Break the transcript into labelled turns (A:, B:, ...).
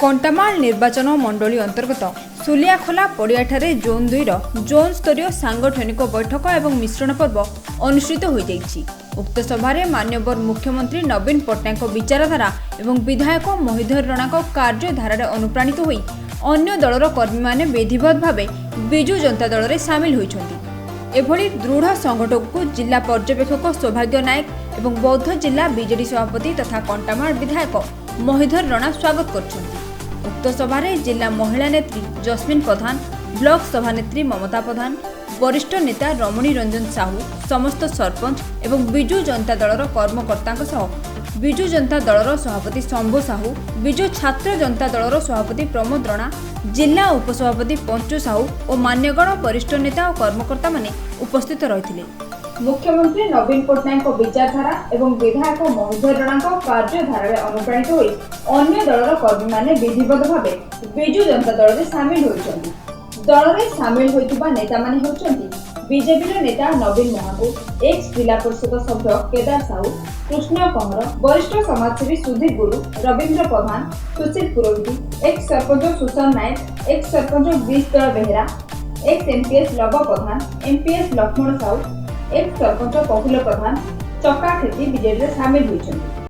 A: କଣ୍ଟାମାଳ ନିର୍ବାଚନ ମଣ୍ଡଳୀ ଅନ୍ତର୍ଗତ ସୁଲିଆଖୋଲା ପଡ଼ିଆଠାରେ ଜୋନ୍ 2ର ଜୋନ୍ ସ୍ତରୀୟ ସାଂଗଠନିକ ବୈଠକ ଏବଂ ମିଶ୍ରଣ ପର୍ବ ଅନୁଷ୍ଠିତ ହୋଇଯାଇଛି। ଉକ୍ତ ସଭାରେ ମାନ୍ୟବର ମୁଖ୍ୟମନ୍ତ୍ରୀ ନବୀନ ପଟ୍ଟନାୟକଙ୍କ ବିଚାରଧାରା ଏବଂ ବିଧାୟକ ମହୀଧର ରଣାଙ୍କ କାର୍ଯ୍ୟଧାରାରେ ଅନୁପ୍ରାଣିତ ହୋଇ ଅନ୍ୟ ଦଳର କର୍ମୀମାନେ ବିଧିବଦ୍ଧ ଭାବେ ବିଜୁ ଜନତା ଦଳରେ ସାମିଲ ହୋଇଛନ୍ତି। ଏଭଳି ଦୃଢ଼ ସଂଗଠନକୁ ଜିଲ୍ଲା ପର୍ଯ୍ୟବେକ୍ଷକ ସୌଭାଗ୍ୟ ନାୟକ ଏବଂ ବୌଦ୍ଧ ଜିଲ୍ଲା ବିଜେଡି ସଭାପତି ତଥା କଣ୍ଟାମାଳ ବିଧାୟକ ମହୀଧର ରଣା ସ୍ୱାଗତ କରିଛନ୍ତି। ଉକ୍ତ ସଭାରେ ଜିଲ୍ଲା ମହିଳା ନେତ୍ରୀ ଜସ୍ମିନ ପ୍ରଧାନ, ବ୍ଲକ ସଭାନେତ୍ରୀ ମମତା ପ୍ରଧାନ, ବରିଷ୍ଠ ନେତା ରମଣୀ ରଞ୍ଜନ ସାହୁ, ସମସ୍ତ ସରପଞ୍ଚ ଏବଂ ବିଜୁ ଜନତା ଦଳର କର୍ମକର୍ତ୍ତାଙ୍କ ସହ ବିଜୁ ଜନତା ଦଳର ସଭାପତି ଶମ୍ଭୁ ସାହୁ, ବିଜୁ ଛାତ୍ର ଜନତା ଦଳର ସଭାପତି ପ୍ରମୋଦ ରଣା, ଜିଲ୍ଲା ଉପସଭାପତି ପଞ୍ଚୁ ସାହୁ ଓ ମାନ୍ୟଗଣ ବରିଷ୍ଠ ନେତା ଓ କର୍ମକର୍ତ୍ତାମାନେ ଉପସ୍ଥିତ ରହିଥିଲେ। ମୁଖ୍ୟମନ୍ତ୍ରୀ ନବୀନ ପଟ୍ଟନାୟକଙ୍କ ବିଚାରଧାରା ଏବଂ ବିଧାୟକ ମହୀଧର ରଣାଙ୍କ କାର୍ଯ୍ୟଧାରାରେ ଅନୁପ୍ରାଣିତ ହୋଇ ଅନ୍ୟ ଦଳର କର୍ମୀମାନେ ବିଧିବଦ୍ଧ ଭାବେ ବିଜୁ ଜନତା ଦଳରେ ସାମିଲ ହୋଇଛନ୍ତି। ଦଳରେ ସାମିଲ ହୋଇଥିବା ନେତାମାନେ ହେଉଛନ୍ତି ବିଜେପିର ନେତା ନବୀନ ମହାକୁର, ଏକ୍ସ ଜିଲ୍ଲା ପରିଷଦ ସଭ୍ୟ କେଦାର ସାହୁ, କୃଷ୍ଣ କହଁର, ବରିଷ୍ଠ ସମାଜସେବୀ ସୁଧୀର ଗୁରୁ, ରବୀନ୍ଦ୍ର ପ୍ରଧାନ, ସୁଶୀଲ ପୁରୋହିତ, ଏକ୍ସ ସରପଞ୍ଚ ସୁଶାନ୍ତ ନାୟକ, ଏକ୍ସ ସରପଞ୍ଚ ଗିରିଶ ଦଳ ବେହେରା, ଏକ୍ସ ଏମ୍ପିଏସ୍ ଲବ ପ୍ରଧାନ, ଏମ୍ପିଏସ୍ ଲକ୍ଷ୍ମଣ ସାହୁ, ଏକ୍ସ ସରପଞ୍ଚ ପ୍ରଫୁଲ୍ଲ ପ୍ରଧାନ, ଚକା ଖେତି ବିଜେଡିରେ ସାମିଲ ହୋଇଛନ୍ତି।